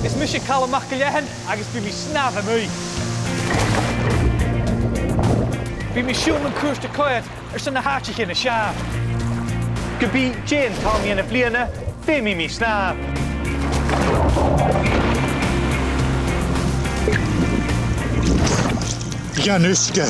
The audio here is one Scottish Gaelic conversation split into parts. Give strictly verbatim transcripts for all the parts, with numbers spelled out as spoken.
Is mise Calum MacIllEathain agus bidh mi a' snàmh a-muigh. Bidh mi a' siubhal mun cuairt a' coimhead airson na h-àiteachan as fheàrr. Ge bith dè an t-àm dhen bhliadhna, feumaidh mi snàmh. Dhan uisge.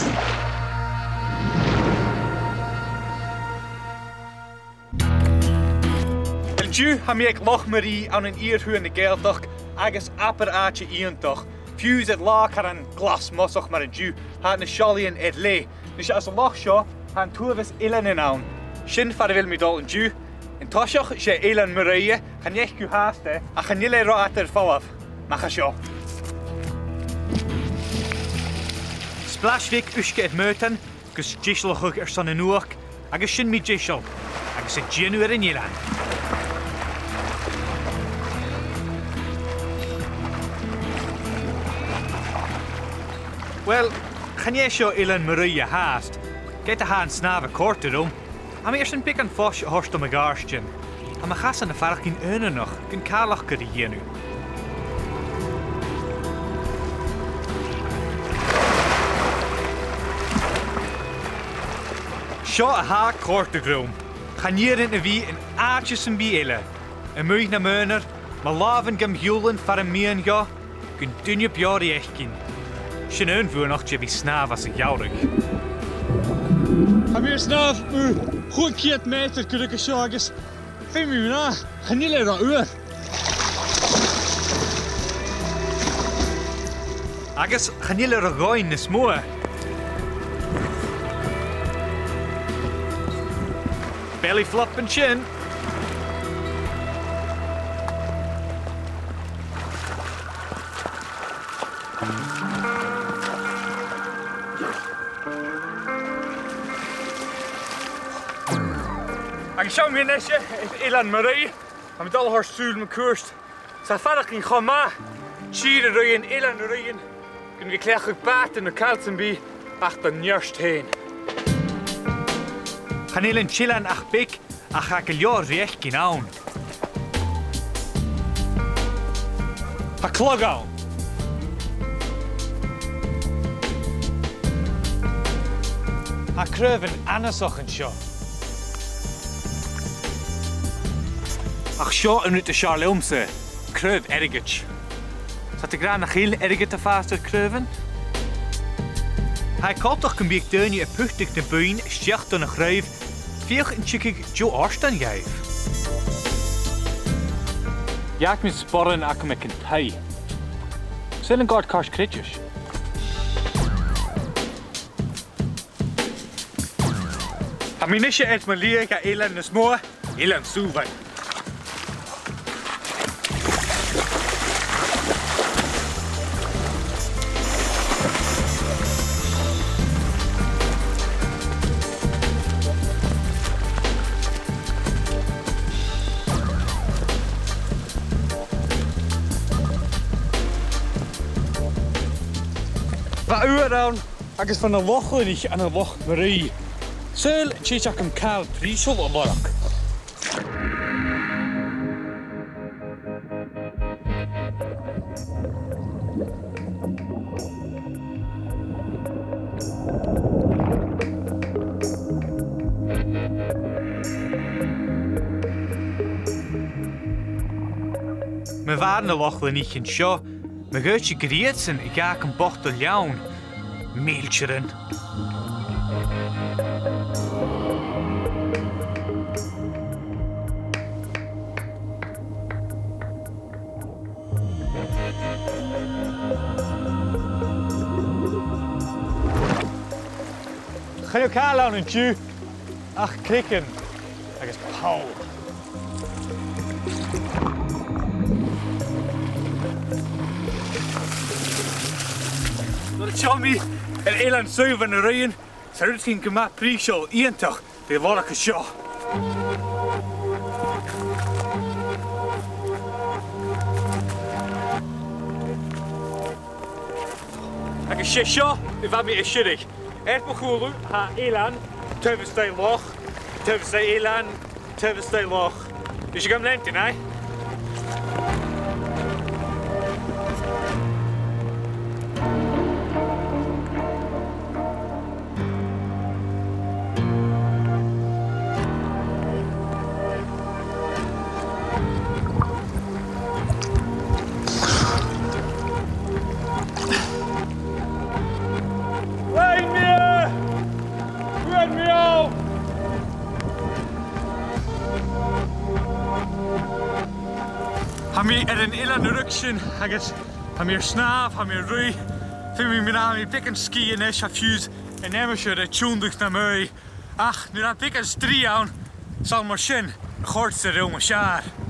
An-diugh, tha mi aig Loch Maree ann an iar-thuath na Gàidhealtachd agus abair àite iongantach. Fiù 's air là caran glas mosach mar an-diugh, tha na seallaidhean air leth. Nis, anns an loch seo, tha an t-uabhas eileanan ann. Sin far a bheil mi a' dol an-diugh. An toiseach, 's e Eilean Mhoireadha, chan fhaic thu fhathast e, ach chan eil e ro fhada air falbh. Mach à seo. Splash bheag uisge air m' aodann, gus deisealachadh airson an fhuachd, agus sin mi deiseil, agus a' dèanamh air an eilean. Uill, chan e seo Eilean Mhoireadha fhathast, ged a tha an snàmh a' còrdadh rium. Tha mi airson beagan fois a thoirt dha mo ghàirdean. Tha mo chasan a' faireachdainn aonranach gun càrlachd a dhèanamh. Seo a tha a' còrdadh rium. Chan iarrainn a bhith an àite sam bith eile. A-muigh nam aonar, mo làmhan gam shiubhalan far am miann dhomh, gun duine beò ri fhaicinn. Sin aon bhuannachd de bhith a' snàmh anns a' gheamhradh. Tha mi air snàmh mu chòig ceud meatair gu ruige seo agus feumaidh mi ràdh, chan eil e ro fhuar. Agus chan eil e ro dhomhainn nas motha. Belly flop an sin. Agus seo mi a-nis air Eilean Mhoireadha. Tha mi a' dol a thoirt sùil mun cuairt. 'S tha e a' faireachdainn cho math, tìr an rinn, eilean an rinn, gun a bhith a' cleachdadh bàta no càil sam bith ach do neart fhèin. Chan eil an t-eilean ach beag, ach tha gu leòr ri fhaicinn ann. Tha cladh ann. Tha craobhan annasach an seo. Ach seo an rud as fheàrr leamsa, craobh airgid. 'S iad ag ràdh nach eil airgead a' fàs air craobhan. Tha e coltach gum biodh daoine a' putadh na buinn a-steach dhan a' chraobh, feuch an tigeadh deagh fhortan dhaibh. Dh'fhàg mi sporan agam aig an taigh. Saoil an gabh iad cairt chreideis? Tha mi a-nise air mo leaghadh à eilean nas motha, Eilean Sùbhain. Bha uair ann agus bha na Lochlannaich ann an Loch Maree. Saoil an tèid agam càl prìseil a lorg. Ma bha na Lochlannaich an seo, ma dh'fhaodte gur iadsan a dh'fhàg am botal leann, mìltearan. Chan eil càil ann an-diugh ach creagan agus poll. Nuair a tha mi air Eilean Sùbhain a ruighinn, 's e rudeigin gu math prìseil, iongantach, bhith a' lorg an seo. Agus 's e seo a bha mi a' sireadh. Air mo chùlaibh, tha eilean, taobh a-staigh loch, taobh a-staigh eilean, taobh a-staigh loch. Is e gam leantainn, aye? Air an eilean ruig sinn agus tha mi air snàmh, tha mi air ruith. Feumaidh mi, mi beagan sgìth a-nis, tha fiù 's an aimsir a' tionndadh nam aghaidh. Ach nuair a bhios an strì ann, 's ann mar sin a chòrdas e rium as fheàrr.